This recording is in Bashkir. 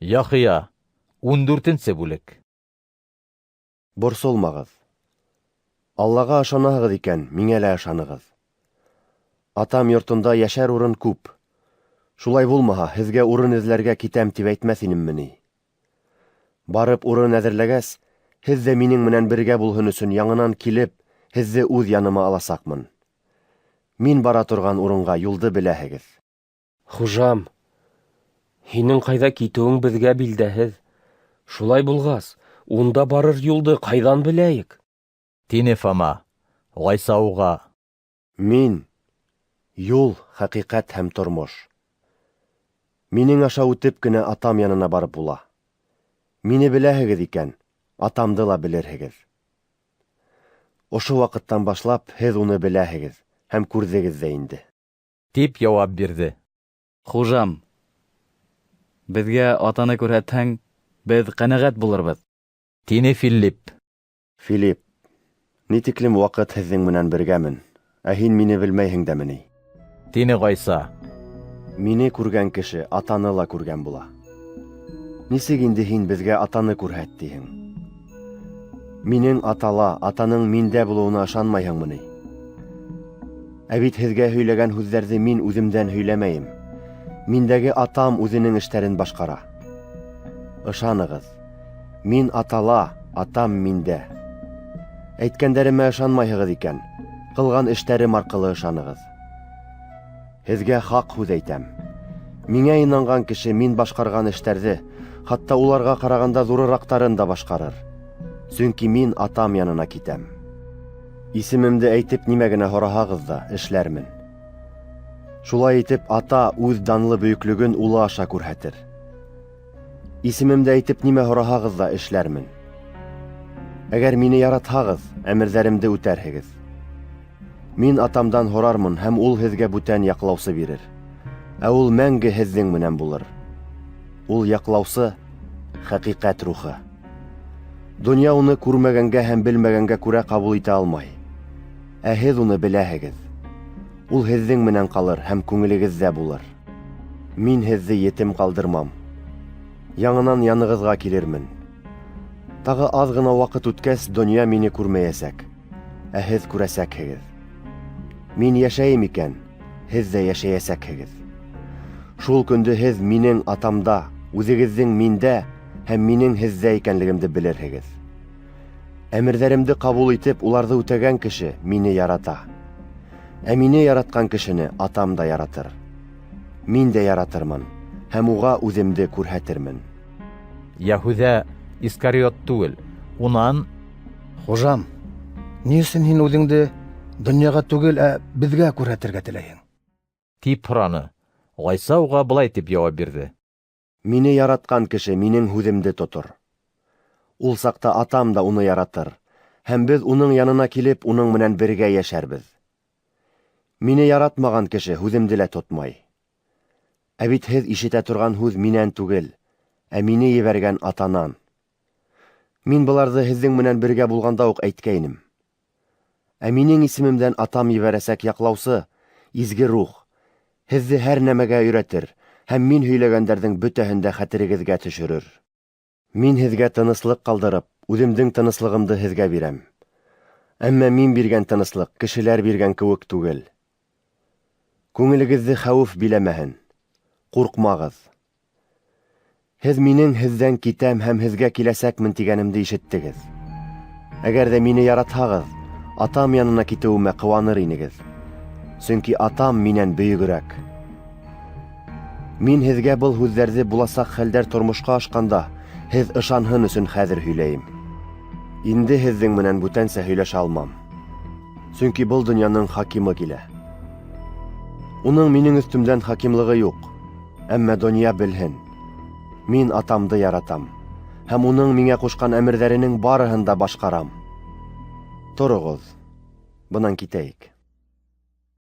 Яхия, 14 бүлек. Борсолмағыҙ. Аллаға ышанаһығыҙ икән, миңә лә ышанығыҙ. Атам йортонда йәшәр урын күп. Шулай булмаһа, һеҙгә урын эҙләргә китәм тип әйтмәҫ инемме ни? Барып урын әҙерләгәс, һеҙ ҙә минең менән бергә булһын өсөн яңынан килеп, һеҙҙе үҙ яныма аласаҡмын. Мин бара торған урынға юлды беләһегеҙ. Хужам, һинең ҡайҙа китеүең беҙгә билдәһеҙ. Шулай булғас, унда барыр юлды ҡайҙан беләйек? Тине Фома. Ғайса уға: Мин юл, хәҡиҡәт һәм тормош. Минең аша үтеп кенә Атам янына барып була. Мине беләһегеҙ икән, Атамды ла белерһегеҙ. Ошо ваҡыттан башлап һеҙ уны беләһегеҙ һәм күрҙегеҙ ҙә инде. Тип яуап бирҙе. Хужам, беҙгә Атаны күрһәтһәң, беҙ ҡәнәғәт булырбыҙ. Тине Филипп. Филипп, ни тиклем ваҡыт һеҙҙең менән бергәмен, ә һин мине белмәйһең дәме ни? Тине Ғайса. Мине күргән кеше Атаны ла күргән була. Нисек инде һин беҙгә Атаны күрһәт тиһең? Минең Атала, Атаның миндә булыуына ышанмайһыңмы ни? Ә бит һеҙгә һөйләгән һүҙҙәрҙе мин үҙемдән һөйләмәйем. Миндәге Атам үҙенең эштәрен башҡара. Ышанығыҙ, мин Атала, Атам миндә. Әйткәндәремә ышанмайһығыҙ икән, ҡылған эштәрем арҡылы ышанығыҙ. Һеҙгә хаҡ һүҙ әйтәм. Миңә инанған кеше мин башҡарған эштәрҙе, хатта уларға ҡарағанда ҙурыраҡтарын да башҡарыр. Сөнки мин Атам янына китәм. Исемемде әйтеп нимә генә һораһағыҙ ҙа, эшләрмен. Шулай итеп, Ата үҙ данлы бөйөклөгөн Улы аша күрһәтер. Исемемде әйтеп нимә һораһағыҙ ҙа, эшләрмен. Әгәр мине яратһағыҙ, әмерҙәремде үтәрһегеҙ. Мин Атамдан һорармын, һәм ул һеҙгә бүтән яҡлаусы бирер. Ә ул мәңге һеҙҙең менән булыр. Ул яҡлаусы хәҡиҡәт рухы. Донъя уны күрмәгәнгә һәм белмәгәнгә күрә ҡабул итә алмай. Ә һеҙ уны беләһегеҙ. Ул һеҙҙең менән ҡалыр һәм күңелегеҙҙә булыр. Мин һеҙҙе етем ҡалдырмам. Яңынан янығыҙға килермен. Тағы аҙ ғына ваҡыт үткәс, донъя мине күрмәйәсәк, ә һеҙ күрәсәкһегеҙ. Мин йәшәйем икән, һеҙ ҙә йәшәйәсәкһегеҙ. Шул көндө һеҙ минең Атамда, үҙегеҙҙең миндә һәм минең һеҙҙә икәнлегемде белерһегеҙ. Әмерҙәремде ҡабул итеп, уларҙы үтәгән кеше мине ярата. Ә мине яратҡан кешене Атам да яратыр. Мин дә яратырмын һәм уға үҙемде күрһәтермен. Йәһүҙә Искариот түгел, унан: Хужам, ни өсөн һин үҙеңде донъяға түгел, ә беҙгә күрһәтергә теләйһең? Тип һораны. Ғайса уға былай тип яуап бирҙе: Мине яратҡан кеше минең һүҙемде тотор. Ул саҡта Атам да уны яратыр, һәм беҙ уның янына килеп, уның менән бергә йәшәрбеҙ. Мине яратмаған кеше һүҙемде лә тотмай. Ә бит һеҙ ишетә торған һүҙ минән түгел, ә мине ебәргән Атанан. Мин быларҙы һеҙҙең менән бергә булғанда уҡ әйткәйнем. Ә минең исемемдән Атам ебәрәсәк яҡлаусы, Изге Рух, һеҙҙе һәр нәмәгә өйрәтер һәм мин һөйләгәндәрҙең бөтәһен дә хәтерегеҙгә төшөрөр. Мин һеҙгә тыныслыҡ ҡалдырып, үҙемдең тыныслығымды һеҙгә бирәм. Әммә мин биргән тыныслыҡ кешеләр биргән кеүек түгел. Күңелегеҙҙе хәүеф биләмәһен, ҡурҡмағыҙ. Һеҙ минең һеҙҙән китәм һәм һеҙгә киләсәкмен тигәнемде ишеттегеҙ. Әгәр ҙә мине яратһағыҙ, Атам янына китеүемә ҡыуаныр инегеҙ. Сөнки Атам минән бөйөгөрәк. Мин һеҙгә был һүҙҙәрҙе буласаҡ хәлдәр тормошҡа ашҡанда һеҙ ышанһын өсөн хәҙер һөйләйем. Инде һеҙҙең менән бүтәнсә һөйләшә алмам. Сөнки был донъяның хакимы килә. Уның минең өҫтөмдән хакимлығы юҡ, әммә донъя белһен. Мин Атамды яратам һәм уның миңә ҡушҡан әмерҙәренең барыһын да башҡарам. Тороғоҙ, бынан китәйек.